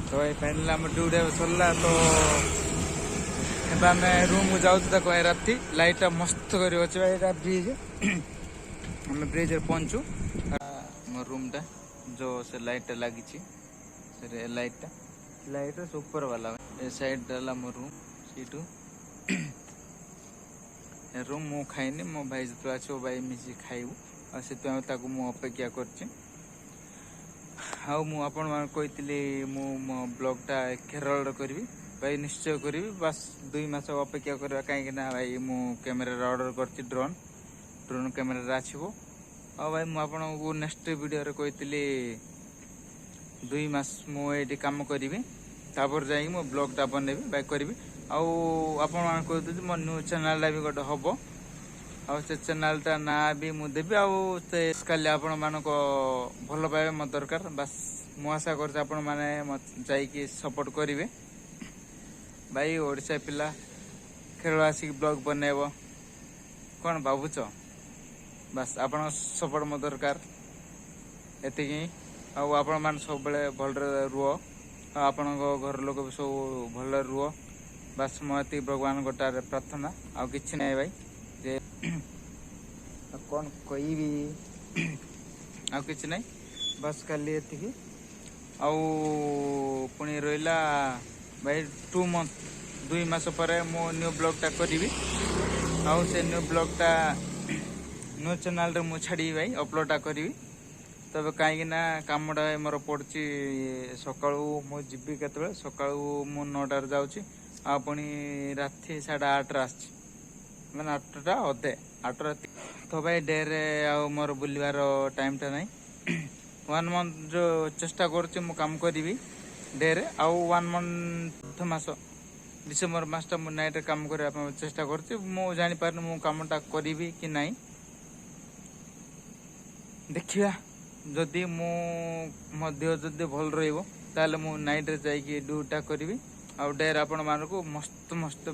ତ ଭାଇ, ଫାଇନାଲି ଆମ ଡ୍ୟୁଟି ଏବେ ସରିଲା। ତ ଏବେ ଆମେ ରୁମ୍କୁ ଯାଉଛୁ। ତାକୁ ଭାଇ, ରାତି ଲାଇଟ୍ଟା ମସ୍ତ କରି ଅଛି ଭାଇ। ଏଇଟା ବ୍ରିଜ୍, ଆମେ ବ୍ରିଜ୍ରେ ପହଞ୍ଚୁ। ମୋ ରୁମ୍ଟା ଯେଉଁ ସେ ଲାଇଟ୍ଟା ଲାଗିଛି, ସେ ଲାଇଟ୍ଟା ଲାଇଟ୍ର ସେ ଉପର ବାଲା ଏ ସାଇଡ଼୍ଟା ହେଲା ମୋ ରୁମ୍। ସେଇଠୁ ରୁମ୍ ମୁଁ ଖାଇନି। ମୋ ଭାଇ ଯେତେବେଳେ ଆସିବ, ଭାଇ ମିଶିକି ଖାଇବୁ। ଆଉ ସେଥିପାଇଁ ତାକୁ ମୁଁ ଅପେକ୍ଷା କରିଛି। ଆଉ ମୁଁ ଆପଣମାନଙ୍କୁ କହିଥିଲି, ମୁଁ ମୋ ବ୍ଲଗ୍ଟା କେରଳରେ କରିବି। ଭାଇ, ନିଶ୍ଚୟ କରିବି। ବାସ୍ 2 ମାସ ଅପେକ୍ଷା କରିବା, କାହିଁକି ନା ଭାଇ, ମୁଁ କ୍ୟାମେରାର ଅର୍ଡ଼ର କରିଛି। ଡ୍ରୋନ୍ ଡ୍ରୋନ୍ କ୍ୟାମେରାରେ ଆସିବ। ଆଉ ଭାଇ, ମୁଁ ଆପଣଙ୍କୁ ନେକ୍ସଟ ଭିଡ଼ିଓରେ କହିଥିଲି, 2 ମାସ ମୁଁ ଏଇଠି କାମ କରିବି, ତାପରେ ଯାଇକି ମୋ ବ୍ଲଗ୍ଟା ବନେଇବି ବାଇ କରିବି। ଆଉ ଆପଣମାନଙ୍କୁ କହିଥିଲି, ମୋ ନ୍ୟୁଜ୍ ଚ୍ୟାନେଲ୍ଟା ବି ଗୋଟେ ହବ ଆଉ ସେ ଚ୍ୟାନେଲ୍ଟା ନାଁ ବି ମୁଁ ଦେବି। ଆଉ ସେ କାଲି ଆପଣମାନଙ୍କ ଭଲ ପାଇବା ମୋ ଦରକାର। ବାସ୍, ମୁଁ ଆଶା କରୁଛି ଆପଣମାନେ ମତେ ଯାଇକି ସପୋର୍ଟ କରିବେ। ଭାଇ, ଓଡ଼ିଶା ପିଲା କେରଳ ଆସିକି ବ୍ଲଗ୍ ବନେଇବ, କ'ଣ ଭାବୁଛ? ବାସ୍, ଆପଣଙ୍କ ସପୋର୍ଟ ମୋ ଦରକାର, ଏତିକି ହିଁ। ଆଉ ଆପଣମାନେ ସବୁବେଳେ ଭଲରେ ରୁହ ଆଉ ଆପଣଙ୍କ ଘର ଲୋକ ବି ସବୁ ଭଲରେ ରୁହ। ବାସ୍, ମୋ ଏତିକି ଭଗବାନଙ୍କ ଠାରେ ପ୍ରାର୍ଥନା, ଆଉ କିଛି ନାହିଁ ଭାଇ। ଯେ ଆଉ କ'ଣ କହିବି, ଆଉ କିଛି ନାହିଁ। ବାସ୍, କାଲି ଏତିକି। ଆଉ ପୁଣି ରହିଲା ଭାଇ 2 ମନ୍ଥ, 2 ମାସ ପରେ ମୁଁ ନ୍ୟୁ ବ୍ଲଗ୍ଟା କରିବି। ଆଉ ସେ ନ୍ୟୁ ବ୍ଲଗ୍ଟା ନ୍ୟୁ ଚ୍ୟାନେଲ୍ରେ ମୁଁ ଛାଡ଼ିବି ଭାଇ, ଅପଲୋଡ଼ଟା କରିବି। ତେବେ କାହିଁକି ନା କାମଟା ମୋର ପଡ଼ୁଛି ସକାଳୁ। ମୁଁ ଯିବି କେତେବେଳେ? ସକାଳୁ ମୁଁ 9ଟାରେ ଯାଉଛି ଆଉ ପୁଣି ରାତି 8:30ରେ ଆସିଛି, ମାନେ 8ଟା ଅଧେ, 8 ରାତି। ତ ଭାଇ, ଡେରେ ଆଉ ମୋର ବୁଲିବାର ଟାଇମ୍ଟା ନାହିଁ। ୱାନ୍ ମନ୍ଥ ଯେଉଁ ଚେଷ୍ଟା କରୁଛି, ମୁଁ କାମ କରିବି ଡେରେ। ଆଉ ୱାନ୍ ମନ୍ଥ ମାସ, ଡିସେମ୍ବର ମାସଟା ମୁଁ ନାଇଟ୍ରେ କାମ କରିବା ପାଇଁ ଚେଷ୍ଟା କରୁଛି। ମୁଁ ଜାଣିପାରୁନି ମୁଁ କାମଟା କରିବି କି ନାହିଁ। ଦେଖିବା, ଯଦି ମୁଁ ମୋ ଦେହ ଯଦି ଭଲ ରହିବ, ତାହେଲେ ମୁଁ ନାଇଟ୍ରେ ଯାଇକି ଡ୍ୟୁଟିଟା କରିବି ଆଉ ଡେରେ ଆପଣମାନଙ୍କୁ ମସ୍ତ ମସ୍ତ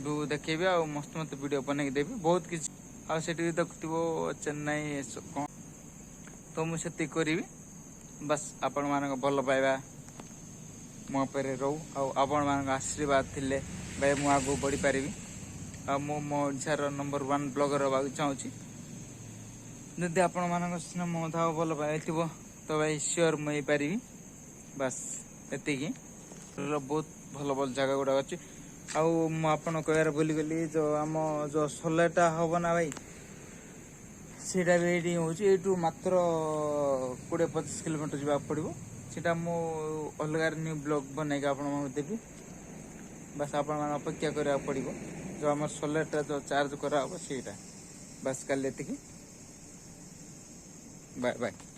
ଭିଉ ଦେଖେଇବି ଆଉ ମସ୍ତ ମସ୍ତ ଭିଡ଼ିଓ ବନେଇକି ଦେବି ବହୁତ କିଛି। ଆଉ ସେଠି ବି ଦେଖୁଥିବ ଚେନ୍ନାଇ କ'ଣ। ତ ମୁଁ ସେତିକି କରିବି। ବାସ୍, ଆପଣମାନଙ୍କ ଭଲ ପାଇବା ମୋ ଉପରେ ରହୁ ଆଉ ଆପଣମାନଙ୍କ ଆଶୀର୍ବାଦ ଥିଲେ ଭାଇ, ମୁଁ ଆଗକୁ ବଢ଼ିପାରିବି। ଆଉ ମୁଁ ମୋ ଓଡ଼ିଶାର ନମ୍ବର ୱାନ୍ ବ୍ଲଗର ହେବାକୁ ଚାହୁଁଛି। ଯଦି ଆପଣମାନଙ୍କ ସ୍ନେହ, ମମତା ଆଉ ଭଲ ପାଇଥିବ, ତ ଭାଇ, ସିଓର ମୁଁ ହେଇପାରିବି। ବାସ୍, ଏତିକି। ବହୁତ ଭଲ ଭଲ ଜାଗା ଗୁଡ଼ାକ ଅଛି। ଆଉ ମୁଁ ଆପଣ କହିବାର ଭୁଲିଗଲି, ଯେଉଁ ଆମ ଯେଉଁ ସୋଲାରଟା ହବ ନା ଭାଇ, ସେଇଟା ବି ଏଇଠି ହେଉଛି। ଏଇଠୁ ମାତ୍ର 20-25 କିଲୋମିଟର ଯିବାକୁ ପଡ଼ିବ। ସେଇଟା ମୁଁ ଅଲଗା ନ୍ୟୁ ବ୍ଲଗ୍ ବନେଇକି ଆପଣମାନଙ୍କୁ ଦେବି। ବାସ୍, ଆପଣମାନେ ଅପେକ୍ଷା କରିବାକୁ ପଡ଼ିବ, ଯେଉଁ ଆମର ସୋଲାରଟା ଯେଉଁ ଚାର୍ଜ କରାହେବ ସେଇଟା। ବାସ୍, କାଲି ଏତିକି। Bye bye.